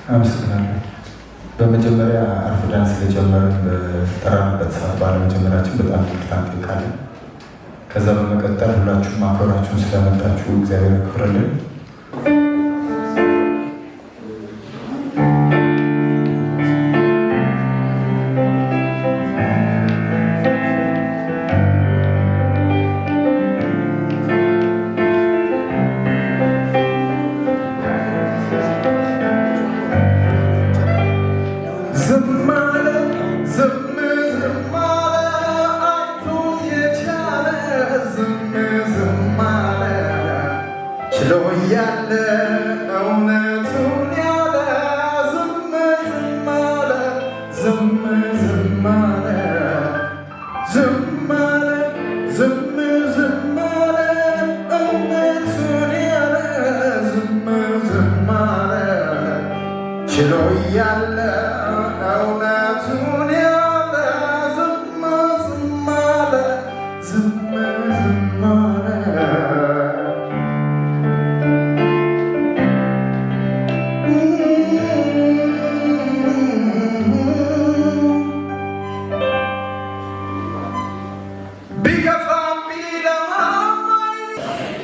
አመሰግናለሁ። በመጀመሪያ አርፍደን ስለጀመርን በጠራንበት ሰዓት ባለመጀመራችን በጣም ይቅርታ እንጠይቃለን። ከዛ በመቀጠል ሁላችሁም አክብራችሁን ስለመጣችሁ እግዚአብሔር ያክብርልን። ዝም አለ፣ ዝም ዝም አለ፣ አይቶ የቻለ፣ ዝም ዝም አለ፣ ችሎ እያለ እውነቱን ያለ፣ ዝም ዝም አለ፣ ዝም ዝም አለ፣ ዝም አለ፣ ዝም ዝም አለ፣ እውነቱን ያለ፣ ዝም ዝም አለ፣ ችሎ እያለ እውነቱን ያለ፣ ዝም ዝም አለ፣ ዝም ዝም አለ። ቢከፋም ቢለማም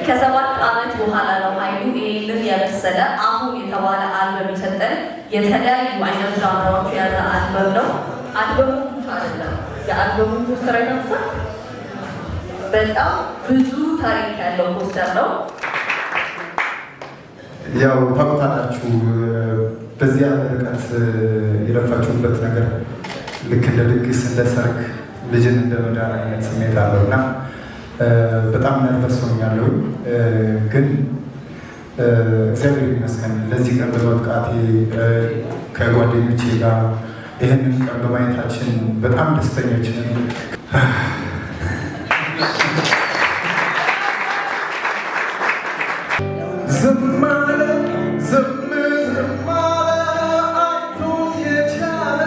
ከ7 ዓመት በኋላ ነው ኃይሉ ይህንን የመሰለ አሁን የተባለ አልበም የሰጠን። የተለያዩ አይነት genre ዎች የያዘ አልበም ነው። አልበሙ ብቻ አይደለም። የአልበሙ ፖስተር አይታችኋል? በጣም ብዙ ታሪክ ያለው ፖስተር ነው። ያው ታውቁታላችሁ፣ በዚያ ርቀት የለፋችሁበት ነገር ልክ እንደ ድግስ፣ እንደ ሰርግ፣ ልጅን እንደ መዳር አይነት ስሜት አለው እና በጣም nervous ሆኛለሁ። ግን እግዚአብሔር ይመስገን ለዚህ ቀን በመብቃቴ፣ ከጓደኞቼ ጋር ይህንን ቀን በማየታችን በጣም ደስተኞች ነን። ዝም አለ፣ ዝም ዝም አለ፣ አይቶ የቻለ፣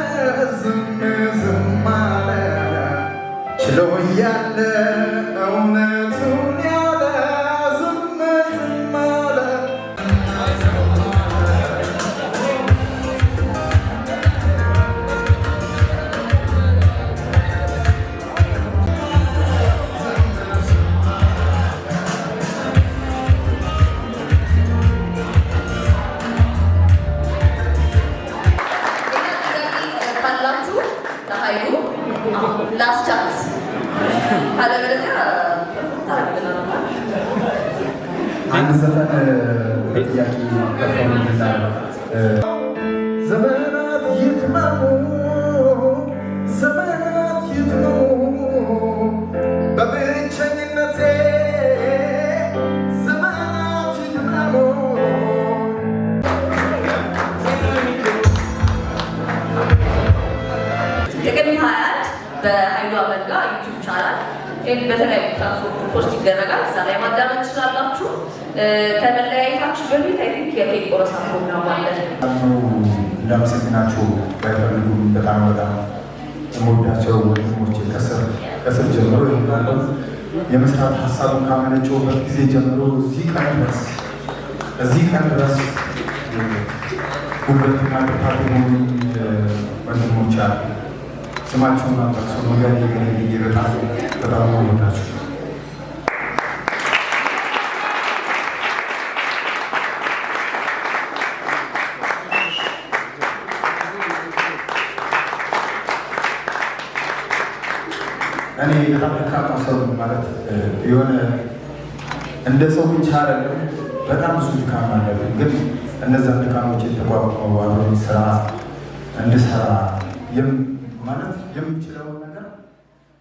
ዝም ዝም አለ፣ ችሎ እያለ እውነቱን ያለ፣ ዝም ዝም አለ። ሌላ ጥያቄ ካላችሁ ለኃይሉ አሁን last chance፣ ካለበለዚያ ታደርግልናል። አንድ ዘፈን በጥያቄ perform እንድናደርግ። ዘመናት ይትመሙ፣ ዘመናት ይትመሙ በብቸኝነቴ፣ ዘመናት ይትመሙ። ጥቅምት 21 በኃይሉ አመልጋ YouTube channel ይህን በተለያዩ platform post ይደረጋል። እዛ ላይ ማዳመጥ ትችላላችሁ። ከመለያየታችሁ በፊት I think የኬክ ቆረሳ ፕሮግራም አለ። እንዳመሰግናቸው ባይፈልጉም በጣም በጣም የምወዳቸው ወንድሞቼ ከስር ከስር ጀምሮ ይሆናለሁ የመስራት ሀሳቡን ካመነጨውበት ጊዜ ጀምሮ እዚህ ቀን ድረስ ጉልበትና ብርታት የሆኑ ወንድሞች አሉ። ስማቸውን አልጠቅሰው መገሌ ገሌ ብዬ በጣም በጣም ነው የምወዳቸው። እኔ በጣም ደካማ ሰው ነኝ። ማለት የሆነ እንደ ሰው ብቻ አይደለም፣ በጣም ብዙ ድካም አለብን። ግን እነዛን ድካሞች የተቋቁመው አብሮኝ ስራ እንድሰራ ማለት የምችለው